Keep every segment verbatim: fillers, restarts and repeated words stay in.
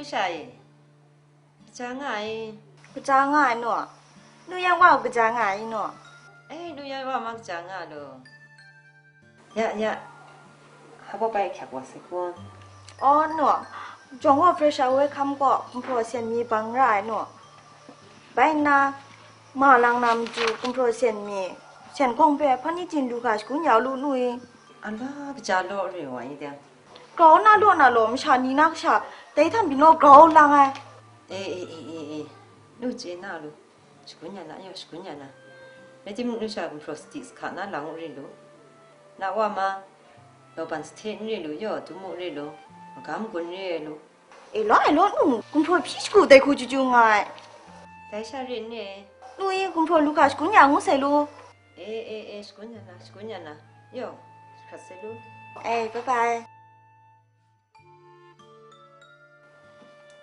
Sha e, kaja nga ai. Kaja nga ai naw? Nu yan wa kaja nga ai naw? E, nu yan wa ma kaja nga lu. Ya, ya. Hpa bai hkyak wa sai kun. Aw, naw. Jawng gaw fresher welcome gaw gumhpraw sen mi bang ra ai naw? Bai nna, ma lang na matu gumhpraw sen mi, sen hkawng hpe hpa ni chyin du ga shagun ya u lu nu i? Ala kaja law re wa i de. Grau na law na law, masha ni na kasha, dai htam byin law grau lang ai. E, e, e, e, e, nu chye na lu, shagun ya na, yaw shagun ya na. Rai timung, nu sha gumhpraw sadi sahka na lang u re lu. Na wa ma, law ban sahte n re lu, yaw dum u re lu, magam gun re ai lu. E law, e law, nu, gumhpraw hpyi shagu dai hku chyu chyu nga ai. Dai sha re n re? Nu i gumhpraw lu ga shagun ya ngu sai lu. E, e, e, shagun ya na, shagun ya na. Yaw, hkrat sai lu. E, bye bye.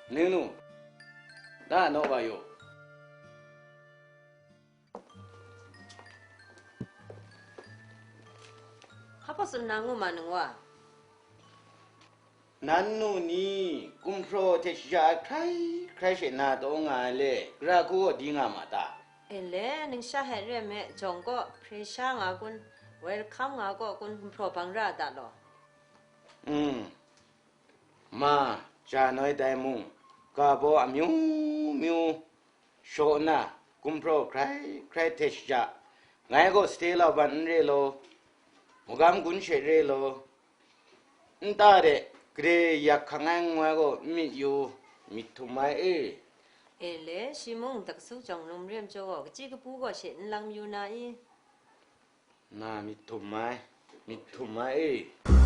Ning nu, da naw wa yaw. Hpa tsun na ngu ma nang wa? Nan nu ni gumhpraw hte shaja ai hkrai hkrai she na taw nga ai le, gara hku gaw di nga ma ta? E le, ningsha hte re ai me, jawng gaw, hpre sha nga kun, welcome nga gaw kun, gumhpraw bang ra a ta law? Mm. Ma, ja noi dai mung, ga baw amyu myu shaw nna, gumhpraw hkrai hkrai hte shaja, ngai gaw sahte law ban n re law, magam gun she re law, nta de gade yak hkang ai n ngu ai gaw n myit yu, myit htum ai e. E le, shi mung daksu jawng num re ai majaw gaw, kachyi kapu gaw she n lang mayu na i? Na myit htum ai, myit htum ai e.